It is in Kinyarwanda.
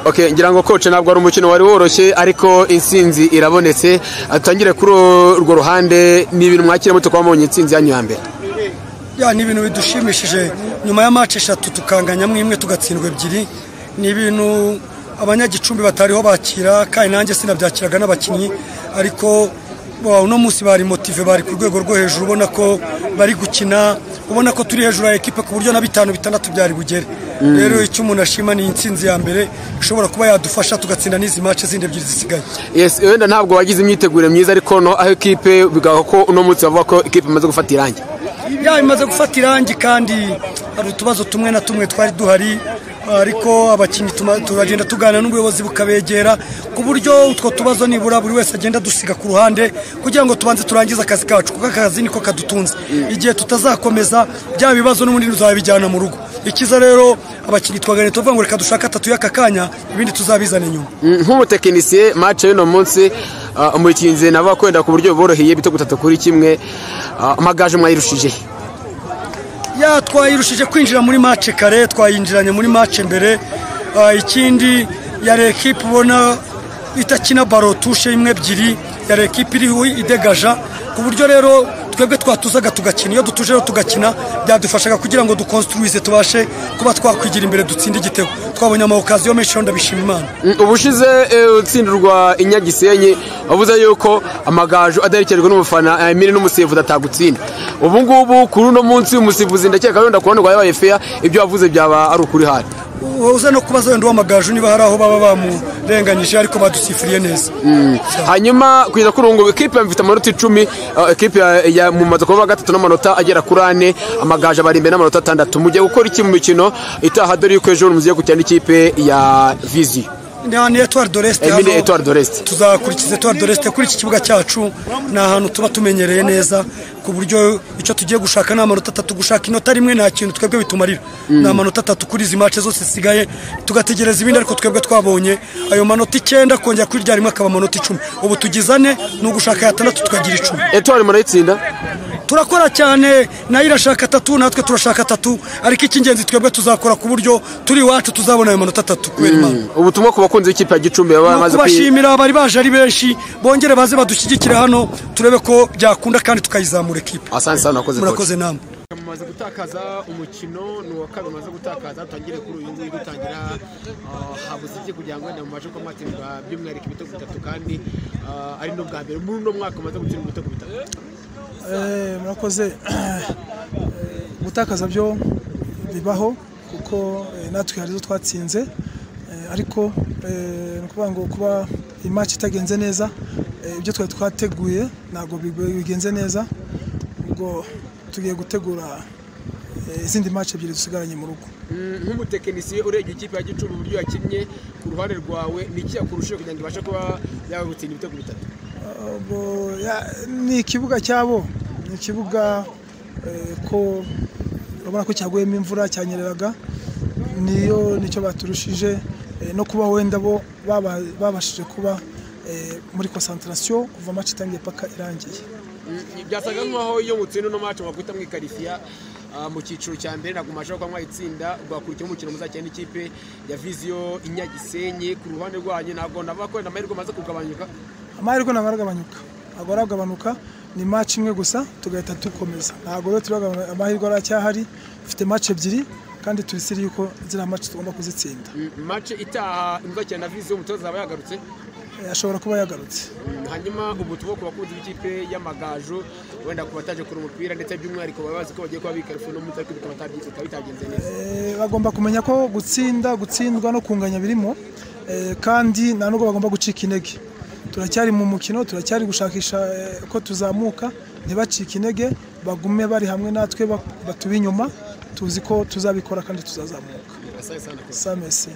Okay, ngira ngo coach ntabwo ari umukino wari woroshye, ariko insinzi irabonetse. Atangire kuri urwo ruhande, ni ibintu mwakira muto kwa mubonye insinzi yanyu ya mbere? Ya, ni ibintu bidushimishije nyuma ya match eshatu tukanganyamo imwe tugatsindwa ebyiri. Ni ibintu abanyagicumbi batariho bakira, kandi nanjye sinabyakiraga n'abakinnyi, ariko uno munsi bari motivé, bari ku rwego rwo hejuru, ubona ko bari gukina, ubona ko turi hejuru ya ekipe ku buryo na bitanu bitandatu byari bugere. Rero icyo umuntu ashima ni intsinzi ya mbere ishobora kuba yadufasha tugatsinda n'izi match zindi ebyiri zisigaye. Yes, wenda ntabwo wagize imyiteguro myiza, ariko no aho ekipe bigaho ko uno munsi bavuga ko ekipe imaze gufata irangi. Ya, imaze gufata irangi, kandi hari utubazo tumwe na tumwe twari duhari, ariko abakinnyi turagenda tuganira n'ubuyobozi bukabegera ku buryo utwo tubazo nibura buri wese agenda dusiga ku ruhande kugira ngo tubanze turangize akazi kacu, kuko akazi niko kadutunze. Igihe tutazakomeza bya bibazo n'ubundi tuzabijyana mu rugo. Ikiza rero abakinnyi twaganiriye tuvuga ngo reka dushake atatu y'aka kanya, ibindi tuzabizana inyuma. Nk'umutekinisiye, match y'uno munsi umukinzi navuga ko wenda ku buryo buboroheye ibitego 3-1, Amagaju mwayirushije? Ya, twayirushije kwinjira muri match kare, twayinjiranye muri match mbere. Ikindi yari ekipe ubona itakina ballon touche imwe ebyiri, yari ekipe iriho idegaja, ku buryo rero twebwe twatuzaga tugakina. Iyo dutuje rero tugakina byadufashaga kugira ngo dukonstruize, tubashe kuba twakwigira imbere dutsinde igitego. Twabonye ama occasion menshi, rero ndabishima Imana. Ubushize utsindirwa Inyagisenyi wavuze yuko Amagaju adaherekejwe n'umufana Emile n'umusifuzi atagutsinda. Ubu ngubu kuri uno munsi umusifuzi ndakeka wenda kubona ngo yabaye fair, ibyo wavuze byaba ari ukuri hari. Uza no kubaza wenda uw'Amagaju niba hari aho baba bamurenganyije, ariko badusifuriye neza. Hanyuma kugeza kuri ubu ngubu ekipe ifite amanota 10, ekipe mumaze kuba gatatu n'amanota agera kuri ane, Amagaju abari imbere n'amanota 6. Mugiye gukora iki mu mikino itaha, dore yuko ejo mugiye gukina n'ikipe ya Vision? Ni Etoile de l'Est. Emile hano. Etoile de l'Est. Tuzakurikiza Etoile de l'Est kuri iki kibuga cyacu, ni ahantu tuba tumenyereye neza, ku buryo icyo tugiye gushaka ni amanota 3. Gushaka inota rimwe nta kintu twebwe bitumarira, ni amanota 3 kuri izi match zose zisigaye, tugategereza ibindi. Ariko twebwe twabonye ayo manota 9, kongera kuri rya rimwe akaba amanota 10. Ubu tugize ane, ni ugushaka aya 6 tukagira 10. Etoile murayitsinda? Turakora cyane, nayo irashaka 3, natwe turashaka 3, ariko icy'ingenzi twebwe tuzakora ku buryo turi iwacu tuzabona ayo manota 3 kubera Imana. Ubutumwa ku bakunzi b'ikipe ya Gicumbi baba bamaze kubashimira bari baje ari benshi, bongere baze badushyigikire hano turebe ko byakunda kandi tukayizamura ekipe. Asante sana, wakoze coach. Murakoze namwe. Mumaze gutakaza umukino, ni uwa kabiri mumaze gutakaza. Tutangire kuri uyu nguyu dutangira, habuze iki kugira ngo wenda mubashe kuba mwatsindwa by'umwihariko ibitego 3, kandi ari n'ubwa mbere muri uno mwaka mumaze gutsinda ibitego 3? Murakoze. Gutakaza byo bibaho, kuko natwe hari izo twatsinze, ariko ni ukuvuga ngo kuba iyi match itagenze neza, ibyo twari twateguye ntabwo bigenze neza. Ubwo tugiye gutegura izindi match ebyiri dusigaranye mu rugo. Nk'umutekinisiye urebye ikipe ya Gicumbi uburyo yakinnye, ku ruhande rwawe ni iki yakurushije kugira ngo ibashe kuba yagutsinda ibitego 3? Ni ikibuga cyabo, ni ikibuga ko urabona ko cyaguyemo imvura, cyanyereraga, niyo nicyo baturushije, no kuba wenda bo babashije kuba muri concentration kuva match itangiye paka irangiye. Byasaga nkaho iyo mutsinda uno match mwakwita mwikarifiya mu cyiciro cya mbere, ntabwo mubasha kuba mwayitsinda. Rwakurikiyeho umukino muzakina n'ikipe ya Vision Inyagisenyi. Ku ruhande rwanyu ntabwo navuga ko wenda amahirwe amaze kugabanyuka? Amahirwe ntabwo aragabanuka, ntabwo aragabanuka. Ni match imwe gusa tugahita dukomeza, ntabwo rero turagabanuka, amahirwe aracyahari. Dufite match ebyiri kandi turi siri yuko ziriya match tugomba kuzitsinda. Match itaha muzakina na Vision umutoza azaba yagarutse? Ashobora kuba yagarutse. Hanyuma ubutumwa ku bakunzi b'ikipe y'Amagaju, wenda ku bataje kure umupira, ndetse by'umwihariko baba bazi ko bagiye kuba bikarifu no munsi, ariko bikaba bitagenze neza. Bagomba kumenya ko gutsinda, gutsindwa no kunganya birimo, kandi nta nubwo bagomba gucika intege. Turacyari mu mukino, turacyari gushakisha ko tuzamuka. Ntibacike intege, bagume bari hamwe natwe, batube inyuma, tuzi ko tuzabikora kandi tuzazamuka. Asante sana coach. Samesi.